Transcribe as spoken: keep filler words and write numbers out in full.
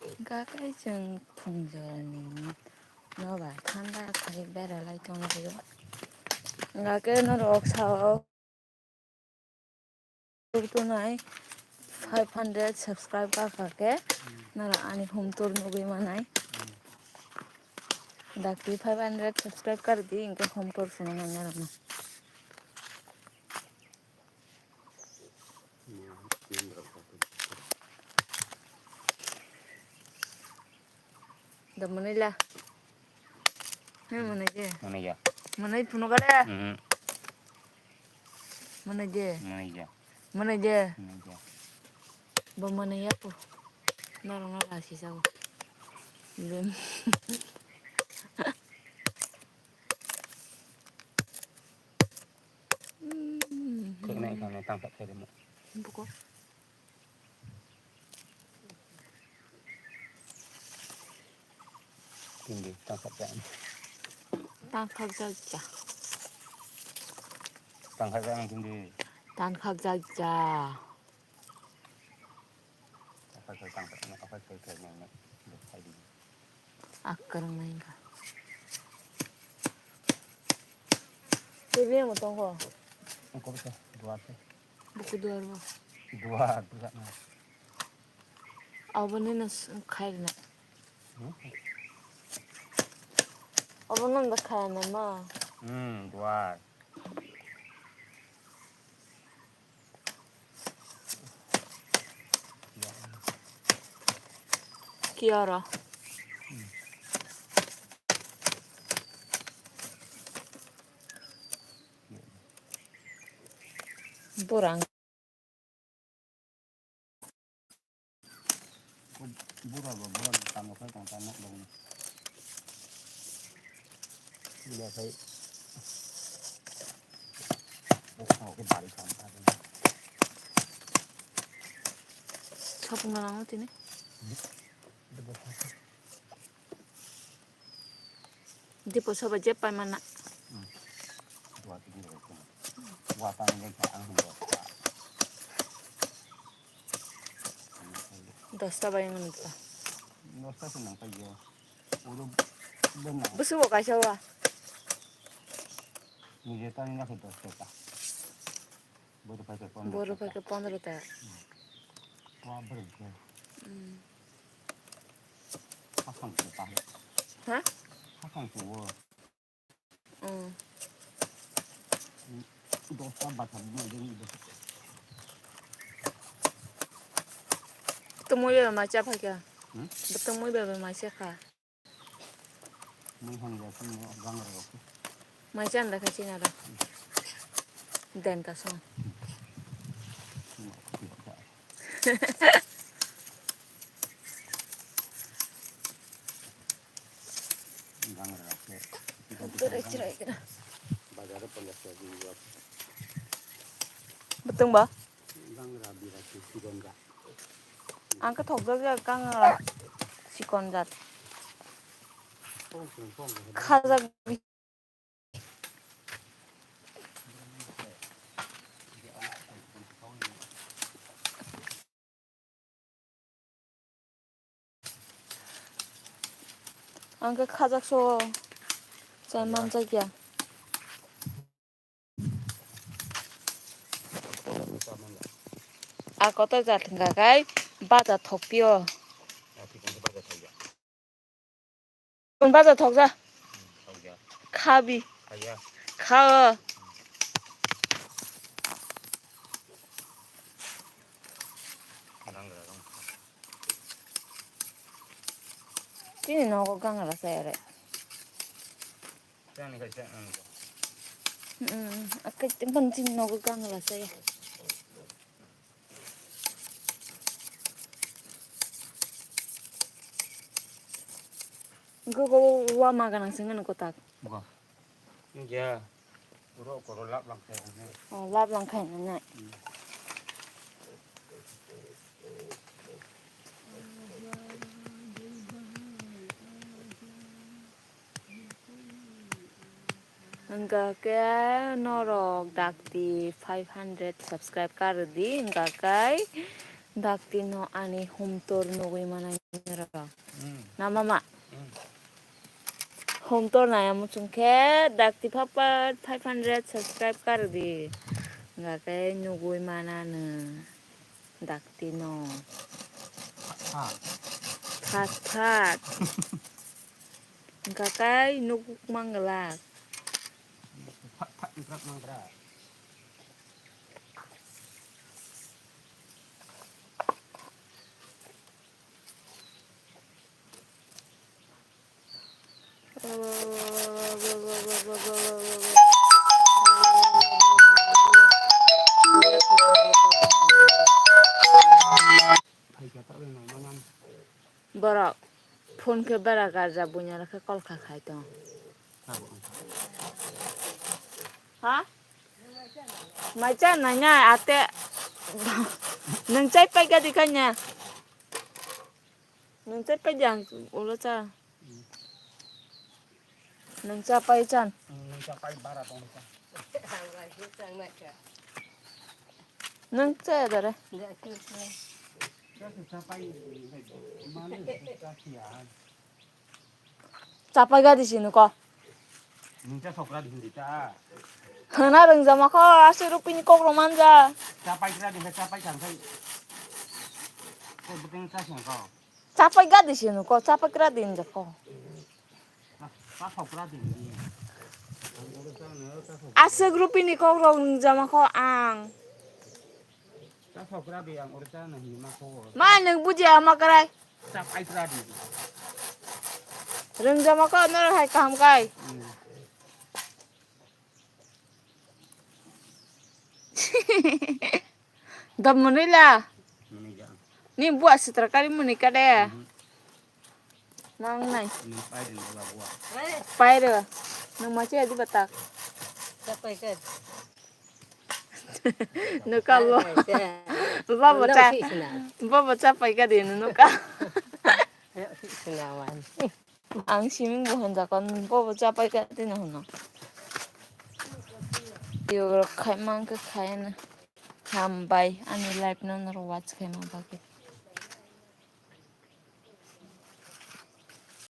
Hwnkha khe chwng phungjorni nobar thanda khai bera lai tonglaio. Hwnkha khe norok sao. Tunai five hundred subscribe kakha khe norok ani home tour nugwi manai. Dakti five hundred subscribe kardi, hwnkhe home tour phunuknai norokno. Da mwnwi la. He mwnwi je. Mwnwi ya. Mwnwi phunukha de. Mhm. Mwnwi je. Mwnwi ya. Mwnwi je. Mwnwi ya. Bo mwnwi ya pu. Norok no lasi jago. Bem. Thik nai khe tang kha khe rimo. Buko. Tindi tang kha khe. Tang kha khe ja. Tang kha khe tindi. Tang kha khe ja. Akwrwng nai wngkha. Tei biyang bo tongkho. Wngkha bwsa, duar se. Buku duar bo. Duar, duar na. Abo nini khairina. Hmm? Abo nanda khairina ma. Hmm, duar. Kiara. Borang. Bura ba bura tamo khai tong ta nok dong. Bura khai. Bukha ke bari kam ta. Sopung na nang tini. Dipo soba je pai mana. Dua tini rok. Dua tang ni kha ang dua. Dosta bai ang dua. Dosta se nang pai yo. Uru ben na. Busu bo kaisa wa. Ni je tang ni kha dosta ta. Boro pai khe pondro taka. Boro pai khe pondro taka. Wa boro khe. Hmm. Hasang khe pa. Ha? Hasang khe wo. Hmm. Dosta bata mo de ni de. Tumui beba ma cha pha kya? Hmm? Tumui beba ma cha kha. Mui hang ya sini gang rok. Mai chan da kha china da. Den ka song. Gang rok. Betung ba? Gang rok birat sikon rok. Ang khe thokjak ya kang sikon jat. Khajak. Ang khe khajak so chai manjak ya. A kotor jat hwnkha khai baja thok pio. Kun baja thok ja? Khabi. Kha o. Chini nogo gangra saya re. Chani khai chani nogo. Hmm, akai timpang chini nogo gangra saya. Gogo wa maganang sing ano kotak. Go. Ya. Uro koro lap lang khai nai. Oh, lap lang khai nai. Hwnkha khe norok dakti five hundred subscribe karwdi, hwnkha khe dakti no ani homtor nugwi manai norok. Hmm. Na mama? Hmm. Homtor nai amo chwng khe dakti phapat five hundred subscribe karwdi, hwnkha khe nugwi mananw. Dakti no. Phat phat. Phat phat. Hwnkha khe nuk mangwlak. Phat phat nuk mangwlak. Borok phone khe bera garja buina rok khe call kha khai tong. Ha? Mai cha nai nai ate. Nwng chai pai gadi kanya. Nwng chai pai jang ulo cha. Nwng cha pai chan. Nwng cha pai bara tong cha. Nwng cha dare. Cha cha pai mane cha cha. Chapai gadi sini ko. Nungcha sokra di hindi ta. Hana rung jama ko, asi rupini kok roman ja. Chapai kra di, chapai kang kai. Ko buteng cha sing ko. Chapai gadi sini ko, chapai kra di hinja ko. Cha sokra di hindi. Aswk rupini kok rok nung jama ko ang. Cha sokra di ang oro cha na hindi ma ko. Ma nung buji ama krai. Chapai kra di. Rung jama ko nor hai kaham kai. Hmm. Dam mwnwi la. Mwnwi ja. Ni buwa sitra kari mwnwi ka de. Mhm. Nang nai. Nung pai de nung la buwa. Pai de. Nung ma che di batak. Chapai ka. Nuka bo. Babo cha. Babo cha pai ka de nuka. Sinawan. Ang siming bo hwnjakha, bobo chapai ka tino hwno. Video rok khai mang khe khai na. Hambai ani live no norok watch khai ma bagwi.